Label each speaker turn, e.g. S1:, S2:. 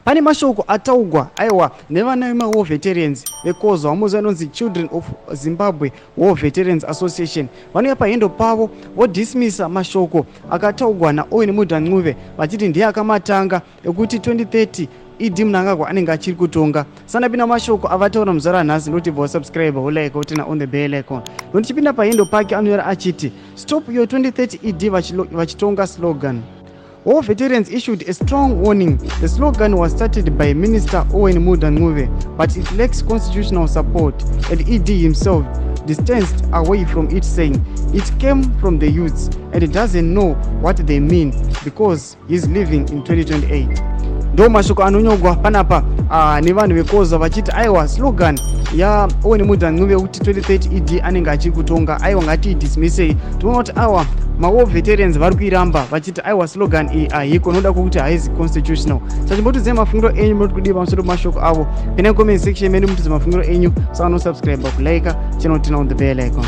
S1: Pane mashoko ataugwa, aiwa, nevana vemawar veterans veCOZWVA, vamuziva inonzi Children of Zimbabwe War Veterans Association. Vanouya pahandle pavo vodismissa mashoko akataugwa naOwen Mudha Ncube, vachiti ndiye akamatanga, ekuti 2030 ED Mnangagwa anenge achiri kutonga. Sanapinda mashoko avataura muzuva ranhasi, ndoti bva wasubscribe, wolike, woturn on the bell icon. Ndotichipinda pahandle pake, anonyora achiti, "Stop your 2030 ED vachitonga slogan." War veterans issued a strong warning. The slogan was started by Minister Owen Mudha Ncube, but it lacks constitutional support, and ED himself distanced away from it, saying it came from the youths and doesn't know what they mean because he's living in 2028. Ndo mashoko anonyogwa panapa nevanhu veCOZWVA, vachiti aiwa, slogan yaOwen Mudha Ncube yekuti 2030 ED anenge achiri kutonga, aiwa, ngatiidismissei. Tinoona kuti awa mawar veterans vari kuiramba, vachiti aiwa, slogan iyi haiko, noda kwokuti haizi constitutional. Saka chimbotiudzai mafungiro enyu, munoti kudii pamusoro pemashoko avo? Pinai comment section medu, mutidze mafungiro enyu. Saka nosubscribe, kulike channel, turn on the bell icon.